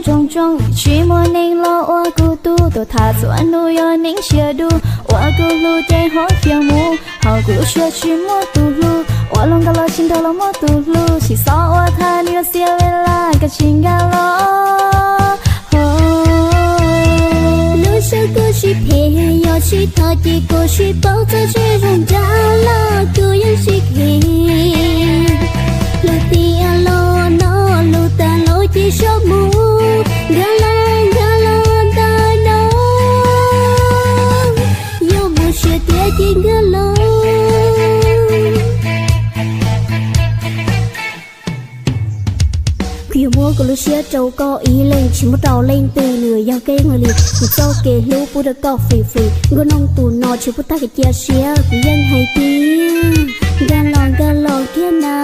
Zoo zoo tsis muaj neeg los ua kuv tug, tuaj tham txhua hnub yog neeg siab dub. Ua kuv hlub ces ho khiav mus, hauv kuv lub siab tsis muaj tus hlub. Ua luag nkag los tsis nrog los muaj tus hlub, tsis txhob ua tham nws yuav xiam ves las, koj tsis nkag los. Lub siab kuv tsis phem, yog tsis tham ces koj tsis paub, txawm tsis zoo nraug los kuv yeej tsis khe. Lub tiam los no, lub tag los ces sawv mus, nkag los nkag los ntawm no, yuav mus siab tiag ces nkag los. Kuv yuav muab kuv lub siab rau koj ib leeg, tsis muab rau leej twg, nws yog keeb li. Kuv txoj kev hlub pub rau koj free free, nkauj noog tus no tsis pub tag kev cia siab, kuv yeej hais tias nkag los nkag los kiag na.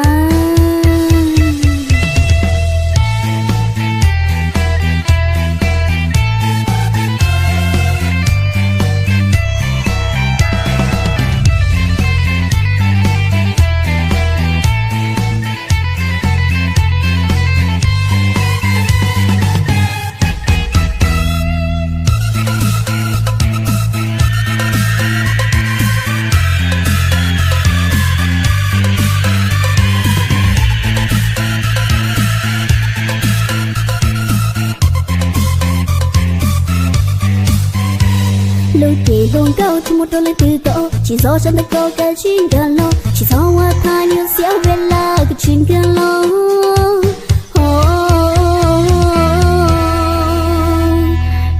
Lub cev hluas nkauj tsis muaj rau leej twg tau, tsis txhob sab ntawm koj, koj tsis nkag los, tsis txhob ua tham nws yuav xiam ves las, koj tsis nkag los.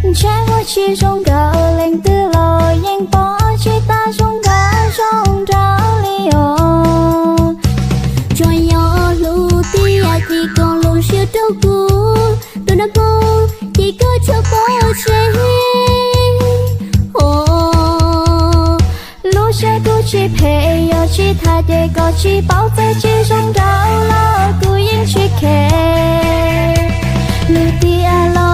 Ntshe muaj tsis zoo nkauj leej twg los yeej pom tsis tas zoo nkauj zoo nraug li os. Tsuas yog hlub tiag ces koj lub siab rau kuv, tus nab phooj ces koj tsuas pom seb. Lub siab kuv tsis phem, yog tsis tham ces koj tsis paub, txawm tsis zoo nraug los kuv yeej tsis khe. Lub tiam los